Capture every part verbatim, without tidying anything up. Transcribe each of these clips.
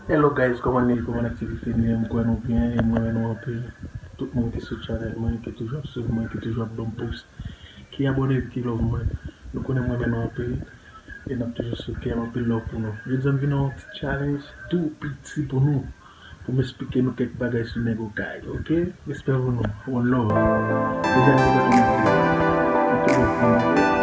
Hello guys, kòman nou ye? Kòman aktivite nou ye? M kwè nou byen e m renmen nou anpil. Tout moun ki sou channel mwen, ki toujou ap swiv mwen, ki toujou ap ban m pouce, ki abòne, ki love mwen. Nou konnen m renmen nou anpil e n ap toujou sou kè m. Anpil love pou nou. Jodi a m vin ak yon ti challenge tou piti pou nou, pou m esplike nou kèk bagay sou nèg Okay, oke? Respè pou nou. One love. Deja nou kontan nou. Anpil love pou nou.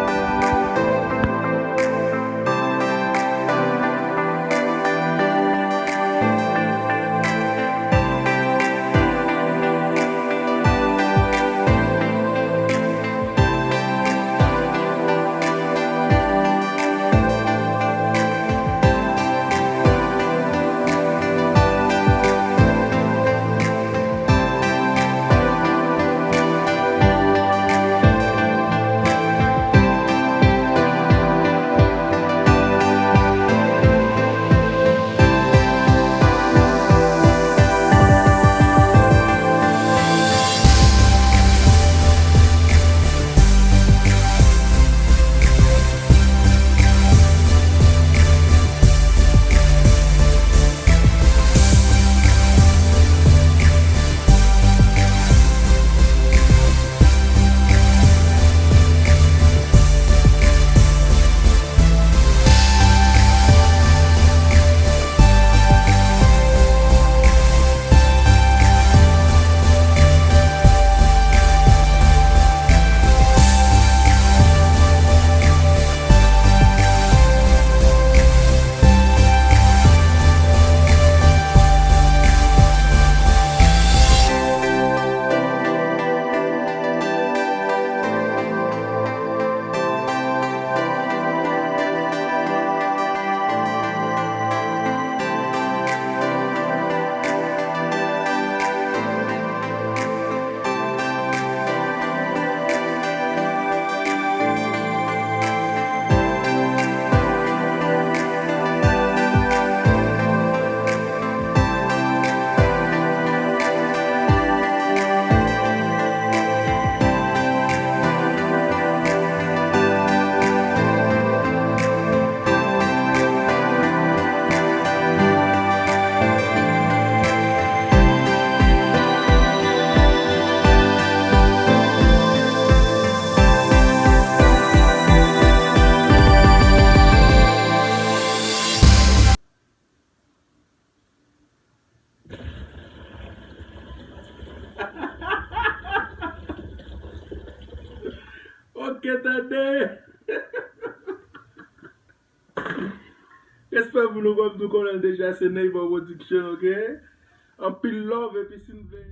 Ok, tande. Respè pou nou, kòm nou konnen l deja, se Neighbor Production, ok? Anpil love, epi si n vle.